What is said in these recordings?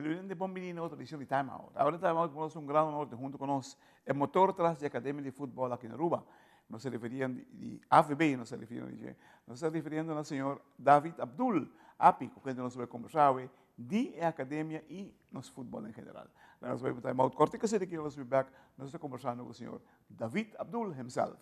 Televidente bon bini na otro edicion di Time Out. Awor den Time Out nos un gran honor di hunto cu nos e motor tras di Academia di Futbol aki na Aruba. Nos ta referiendo di AVB, nos ta referiendo di dje. Nos ta referiendo na señor David Abdul Api cu kende nos ta bay combersa awe di e academia y nos futbol en general. Laga nos bay pa Time Out cortico asina ki nos ta bay back nos ta combersando cu señor David Abdul himself.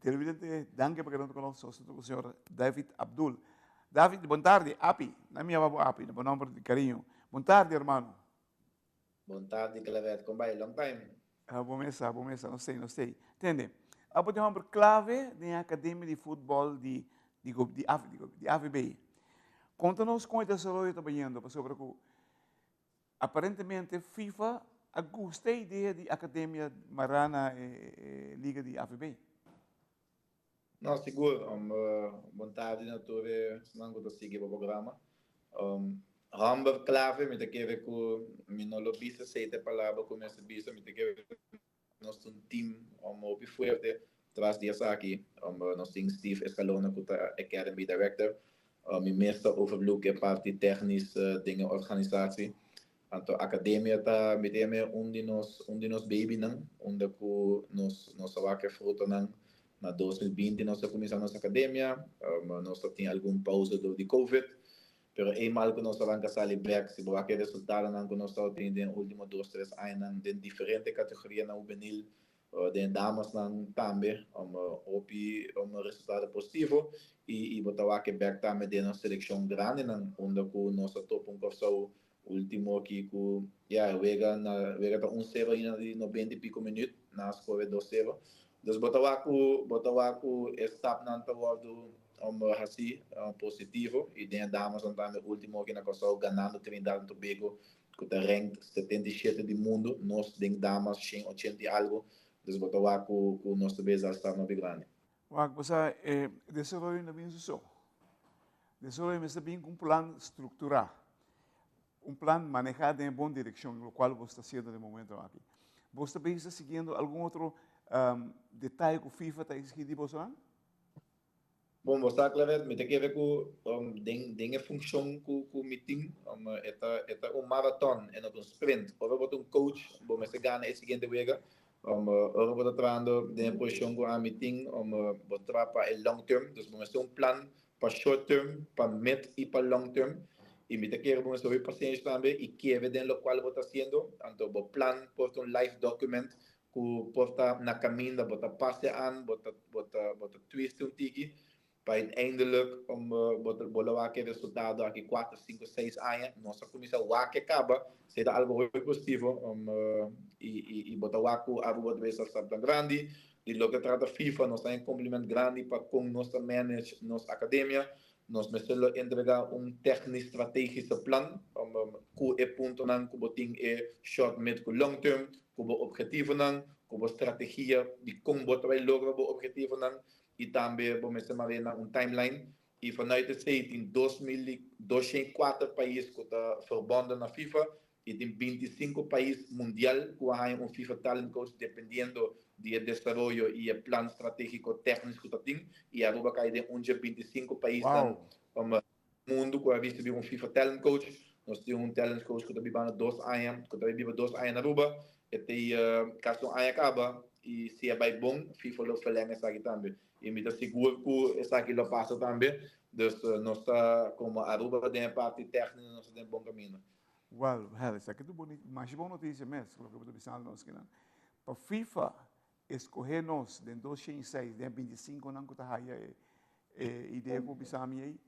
Televidente, danki pa keda hunto ku nos. Nos ta ku señor David Abdul. David, bon tardi. Api, nan mi yama bo Api, na bo nomber di cariño. Bon tardi, hermano. Bon tardi, Clavet. Kon bai? Long time. Ah, bo mesa, bo mesa. Nos tei, nos tei. Tende, abo tin homber clave den e academia di futbol di di di di AVB. Konta nos kon e desaroyo ta bayendo, pasobra ku Aparentemente FIFA a gusta e idea di academia mará na e liga di AVB. No, sigur. Bon tardi na tur esnan ku ta sigui bo programa. Hòmber klave, mi ta kere ku mi no lo bisa esei ta e palabra ku mester bisa. Mi ta kere Nos ta un team hopi fuerte tras di esaki. Nos tin Steve Escalona cu ta Academy Director. Mi mes ta overlook e parti technisch den e organisatie. Anto academia ta mi ta yama un di nos un di nos babynan unda cu nos nos a wak e frutonan. Na 2020 nos a cuminsa nos academia. Nos ta tin algun pausa door di covid. Pero eenmaal ku nos a ranka sali bek, si bo wak e resultadonan ku nos tabata tene den e ultimo dos tres añanan den diferente kategorianan hubenil, den e damasnan tambe, hopi resultado positivo i bo ta wak e bek tambe den nos selekshon grandinan unda ku nos a topa un Kòrsou ultimo aki ku ya e wega na wega ta un sero ainda di nobenta i piko minüt, nan a skore dos sero. Dus bo ta wak ku bo ta wak ku e stapnan ta wòrdu hasí positivo i den e damasnan tambe ultimo aki na Kòrsou ganando Trinidad and Tobago ku ta ranked 77 di mundu, nos den damas 180 i algu. Dus bo ta wak ku ku nos ta bezig stap hopi grandi. Wak, bo sa e desaroyo no bin su so. Desaroyo mester bin ku un plan strukturá, un plan manehá den e bon direkshon, lokual bo sta hasiendo den momento aki. Bo sta bezig ta siguiendo algun otro detaye ku FIFA ta eksigí di bosonan? Bon, bo sa Claret, mi ta kere ku den den e funshon ku ku mi tin, e ta e ta un maraton, e no ta un sprint. Ora bo ta un coach, bo mester gana e siguiente wega. Ora bo ta trahando den e posishon ku ami tin, bo traha pa e long term, dus bo mester un plan pa short term, pa mid i pa long term. I mi ta kere bo mester hopi pasenshi tambe i kere den lokual bo ta hasiendo. Anto bo plan por ta un live document ku por ta na kaminda bo ta pase an, bo ta bo ta bo ta twist un tiki pa uiteindelijk om bo ta bo lo wak e resultado aki kuater, sinku, seis aña. Nos a kuminsá wak e kaba, esei ta algu hopi positivo i i i bo ta wak ku Aruba ta bezig stap tan grandi. Di loke trata FIFA nos ta haña compliment grandi pa kon nos ta manage nos akademia. Nos mester lo entrega un technisch strategische plan ku e puntonan ku bo tin e short, mid ku long term, ku bo objetivonan, ku bo strategia di kon bo ta bai logra bo objetivonan i tambe bo mester mara na un timeline. I vanuit esei tin 2204 pais ku ta verbonden na FIFA i tin 25 pais mundial ku a haña un FIFA Talent Coach dependiendo di e desaroyo i e plan stratégiko tékniko ku ta tin. I Aruba kai den un dje 25 paisnan mundu ku a risibí un FIFA Talent Coach. Nos tin un talent coach ku ta bibando 2 aña, ku ta biba 2 aña na Aruba. E tin kasi un aña kaba i si e bai bon, FIFA lo verleng esaki tambe. I mi ta sigur ku esaki lo pasa tambe. Dus nos ta komo Aruba den parti tékniko, nos ta den bon kaminda. Well, well, esaki ta bunita, masha bon notisia mes, loke bo ta bisando nos kinan. Pa FIFA skohe nos den 206, den 25 nan ku ta haya e idea ku bisami ei,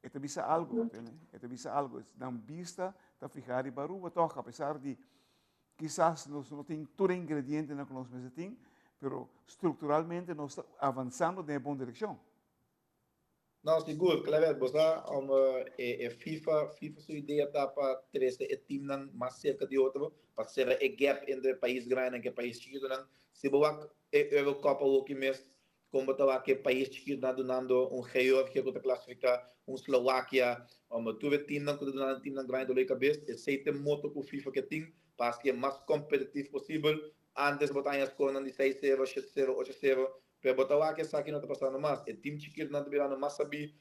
e ta bisa algu, entende? E ta bisa algu. Nan bista ta fihá riba Aruba toch, apesar di kisas nos no tin tur ingredientenan ku nos mester tin, pero strukturalmente nos ta avansando den e bon direkshon. No, sigur, Claret, bo sa e FIFA su idea ta pa trese e teamnan mas serka di otro, pa sera e gap entre pais grandi i pais chikitunan. Si bo wak e Eurocopa aki mes, komo ta wak e pais chikitunan dunando un Georgia ku ta klasifiká, un Slovakia, tur e teamnan ku ta dunando teamnan grandi doló di kabes, esei ta e moto ku FIFA ke tin, pa hasi mas kompetitivo posibel. Antes bo ta haña score di 6-0, 7-0, 8-0, pero bo ta wak esaki no ta pasando mas. E team chikitunan ta birando mas sabí,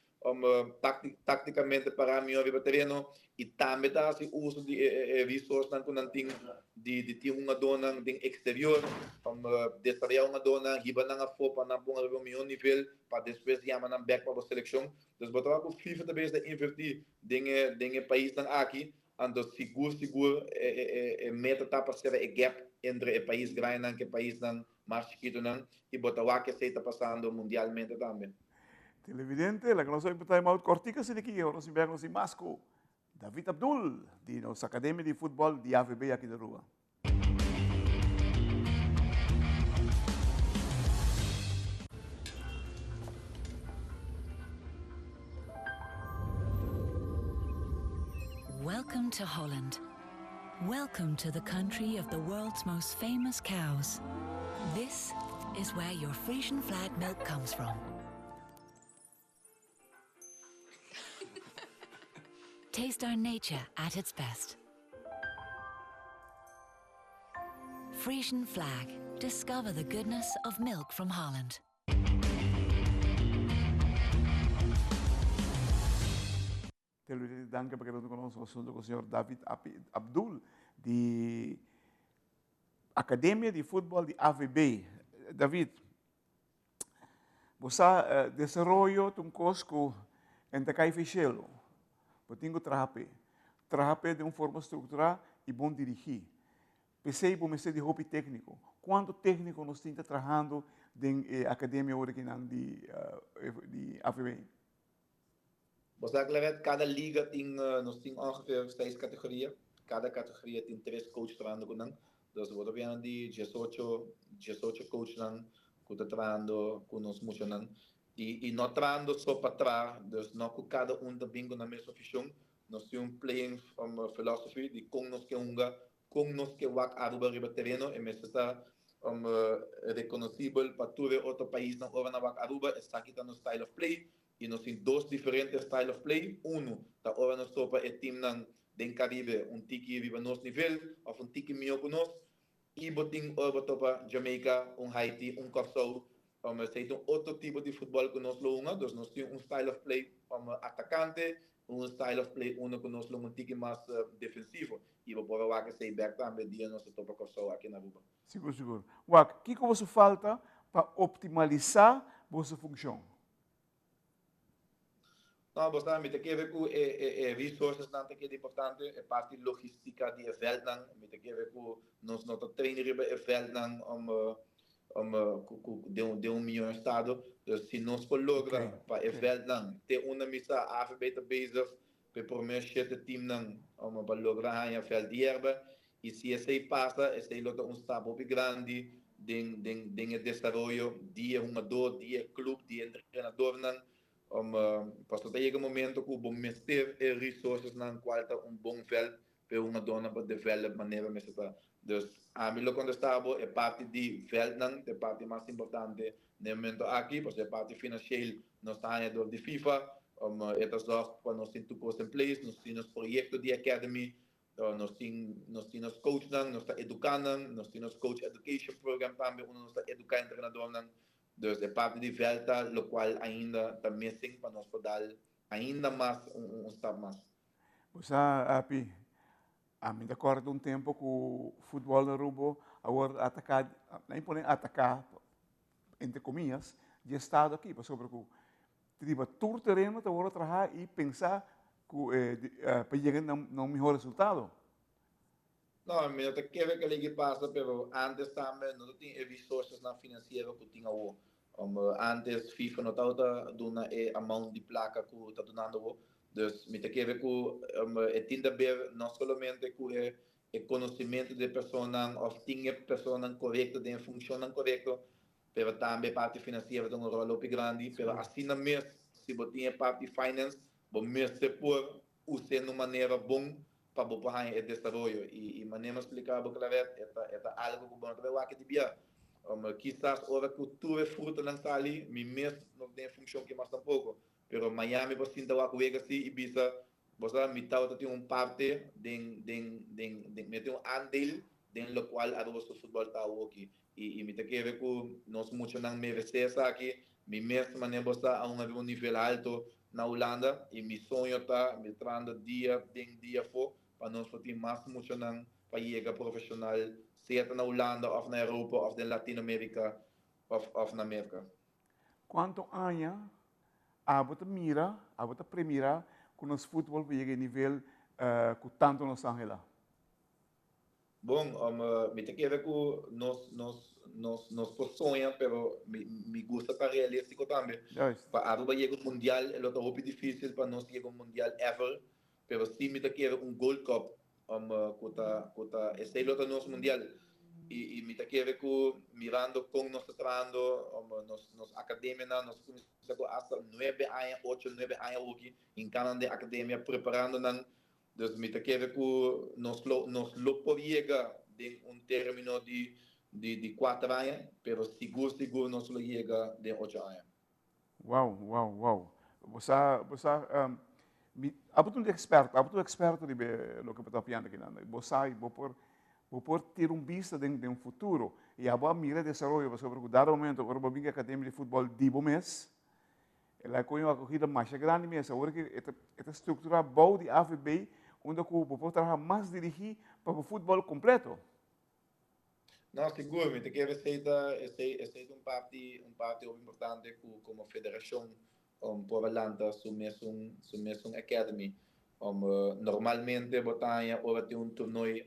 táktikamente pará mihó riba tereno i tambe ta hasi uso di e resources ku nan tin di tin hungadónan den eksterior, desaroyá hungadónan, hiba nan afó pa nan pone riba un mihó nivel pa despues yama nan bèk pa bo selekshon. Dus bo ta wak ku FIFA ta bezig ta invertí den e paisnan aki, anto sigur sigur e meta ta pa sera e gap entre e pais grandinan ku e paisnan mas chikitunan i bo ta wak esei ta pasando mundialmente tambe. Televidente, laga nos bai time out kòrtiku asina aki, ora nos bèk nos tin mas ku David Abdul di nos Akademia di Futbòl di AVB aki na Aruba. Welcome to Holland. Welcome to the country of the world's most famous cows. This is where your Frisian Flag milk comes from. Taste our nature at its best. Frisian Flag. Discover the goodness of milk from Holland. Televidente, danki pa keda ku nos huntu ku señor David Abdul di Akademia di Futbòl di AVB. David, bo sa desaroyo ta un kos ku no ta kai for shelu. Bo tin ku traha p'e. Traha p'e den un forma strukturá i bon dirigí. P'esei bo mester di hopi tékniko. Kuantu tékniko nos tin ta trahando den e akademia ora kinan di AVB? Bo sa, Claret, kada liga tin, nos tin ongeveer seis kategoria. Kada kategoria tin tres coach trahando ku nan. Dus bo ta papiando di 18 coachnan ku ta trahando ku nos muchanan. I no trahando so pa traha, dus no ku kada un ta bin ku nan mes vishon. Nos tin un playing philosophy di kon nos ke hunga, kon nos ke wak Aruba riba tereno, e mester ta rekonosibel pa tur e otro paisnan ora nan wak Aruba, esaki ta nos style of play. I nos tin dos diferente style of play. Uno, ta ora nos topa e teamnan den Caribe un tiki riba nos nivel, òf un tiki mihó ku nos. I bo tin ora bo topa Jamaica, un Haiti, un Kòrsou, esei ta un otro tipo di futbòl ku nos lo hunga. Dus nos tin un style of play atakante, un style of play uno ku nos lo un tiki mas defensivo. I bo por wak esei bèk tambe dia nos topa Kòrsou aki na Aruba. Sigur, sigur. Wak, kiko boso falta pa optimalisá boso funshon? No, bo sa, mi ta kere ku e resources nan ta keda importante, e parti logístika di e veldnan, mi ta kere ku nos no ta train riba e veldnan den un mihó estado. Dus si nos por logra pa e veldnan te unda mi sa AVB ta bezig pa e promé shete teamnan pa logra haña veld di yerba i si esei pasa, esei lo ta un stap hopi grandi den e desaroyo di e hungadó, di e klup, di e entrenadornan. Um, paso ta yega momento ku bo mester e resources nan kual ta un bon veld pa e hungadónan pa develop manera mester ta. Dus ami lo kontestá bo e parti di veldnan ta e parti mas importante na e momento aki, pasobra e parti financieel nos ta haña dor di FIFA, e ta zorg pa nos tin tur kos in place, nos tin nos proyekto di academy, nos tin nos tin nos coachnan, nos ta eduká nan, nos tin nos coach education program tambe unda nos ta eduká entrenadornan. Dus e parti di veld ta lokual ainda ta missing pa nos por dal ainda mas un stap mas. Bo sa, Api, ami ta kòrda un tempu ku futbòl na Aruba a wòrdu ataká, nan pone ataká, entre komiyas, di estado aki, pasobra ku riba tur tereno ta wòrdu trahá i pensá ku pa yega na un mihó resultado. No, mi no ta kere ke legi pasa, pero antes tambe no ta tin e resourcesnan finansiero ku tin awo. Antes FIFA no tabata duna e amount di plaka ku ta dunando awo. Dus mi ta kere ku e tin ta ber no solamente ku e e konosementu di e personanan òf tin e personanan korekto den e funshonnan korekto, pero tambe e parti finansiero ta un ròl hopi grandi. Pero asina mes si bo tin e parti finance bo mester por Us'é na un manera bon pa bo por haña e desaroyo. I manera mi a splika bo Claret, e ta e ta algu ku bo no ta bai wak di bia. Kisas ora ku tur e frutanan sali, mi mes no ta den e funshon ki mas tampoko. Pero maña mi por sinta wak wega si i bisa, Bo sa, mi tabata tin un parte den den den den mi a tin un aandeel den lokual Aruba su futbòl ta awoki. I mi ta kere ku nos muchanan meresé esaki. Mi mes manera bo sa aun ariba un nivel alto na Hulanda i mi soño ta mi ta trahando dia den dia afó pa nos por tin mas muchanan pa yega profeshonal sea ta na Hulanda òf na Europa òf den Latinomerika òf òf na Merka. Kuantu aña abo ta mira, abo ta premira ku nos futbol por yega e nivel ku tantu nos ta anhela? Bon, mi ta kere ku nos nos nos nos por soña, pero mi mi gusta ta realístiko tambe. Pa Aruba yega un mundial e lo ta hopi difísil pa nos yega un mundial ever, pero sí mi ta kere un Gold Cup ku ta ku ta esei lo ta nos mundial. I i mi ta kere ku mirando kon nos ta trahando nos nos akademianan, nos a kuminsá ku asta nuebe aña, ocho, nuebe aña awoki hinká nan den akademia preparando nan. Dus mi ta kere ku nos lo nos lo por yega den un termino di di di kuater aña, pero sigur sigur nos lo yega den ocho aña. Wow, wow, wow. Bo sa, bo sa, mi, abo ta un eksperto, abo ta un eksperto riba e loke bo ta papiando akinan. Bo sa i bo por, bo por tira un bista den den futuro i abo a mira e desaroyo pasobra ku dado momento ora bo bin ku e akademia di futbòl di bo mes, El a koño akogida masha grandi mes. Awor ki e ta e ta strukturá bou di AVB unda ku bo por traha mas dirigí pa bo futbòl kompleto. No, sigur, mi ta kere esei ta esei esei ta un parti un parti hopi importante ku komo federashon por a lanta su mesun su mesun academy. Normalmente bo ta haña ora tin un tornooi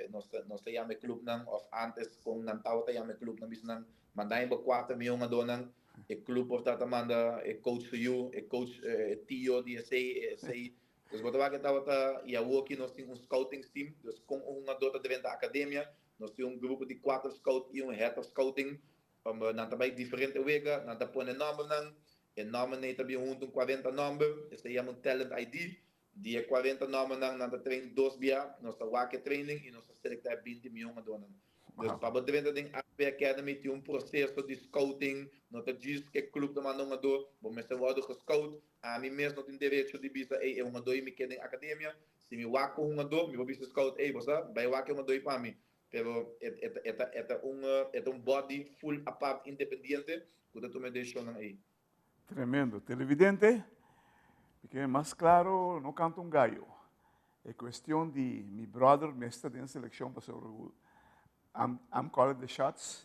nos ta nos ta yama e clubnan òf ántes kon nan tabata yama e clubnan bisa nan manda bo kuater mihó hungadónan. E club por ta ta manda e coach su yu, e coach e tio di esey, e esey. Dus bo ta wak e tabata y awoki nos tin un scouting team, dus con un hungador ta drenta academia, nos tin un grupo di cuater scout y un head of scouting, nan ta bay diferente wega, nan ta pone nombernan, e nombernan ta bin hunto un cuarenta nomber, esey yama un talent ID, di e cuarenta nombernan nan ta train dos bia, nos ta wak e training y nos ta selecta e binti miho hungadornan. Dus pa bo drenta den AFP Academy tin un proseso di scouting, no ta djis ke club ta manda un hungadó, bo mester wòrdu gescout. Ami mes no tin derecho di bisa ey e hungadó ei mi ke den academia. Si mi wak ku hungadó mi por bisa scout ey bo sa bai wak e hungadó ei pa mi. Pero e e ta e ta e ta un e ta un body full apart independiente ku ta tuma e desishonnan ei. Tremendo. Televidente, mi ke mas claro no canta un gallo. E cuestion di mi brother mester den seleccion pasobra cu I'm, I'm calling the shots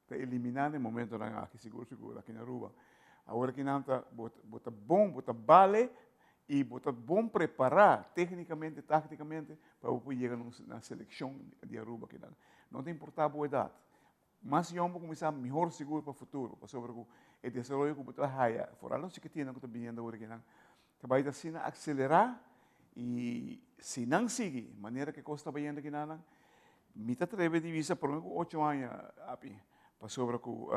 ta elimina den momentonan aki sigur sigur aki na Aruba. Awor aki nan ta bo bo ta bon, bo ta bale y bo ta bon prepara tecnicamente, tacticamente pa bo por yega na seleccion di Aruba aki nan. No ta importa bo edad. Mas yòn bo kuminsá, mihor sigur pa futuro, pasobra ku e desaroyo ku bo ta haya, foral nos chikitinnan ku ta biniendo awor akinan, ta bai ta asina akselerá i si nan sigui manera ku e kos ta bayendo akinanan, mi ta trebe di bisa promé ku ocho aña, api, pasobra ku.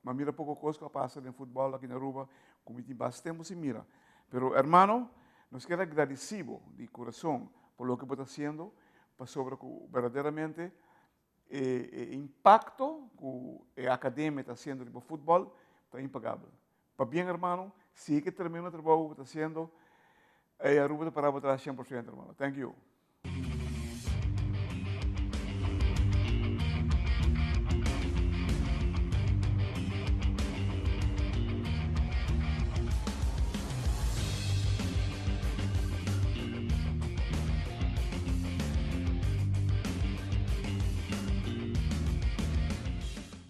M'a mira poco cos cu a pasa den futbol aki na Aruba, cu mi tin basta tempo sin mira. Pero hermano, nos kier a gradici bo di curason pa loke bo ta haciendo, pasobra cu berdaderamente e impacto cu e academia ta haciendo riba futbol ta impagabel. Pabien hermano, sigui cu e tremendo trabou cu bo ta haciendo, e Aruba ta para bo tras 100%, hermano. Thank you.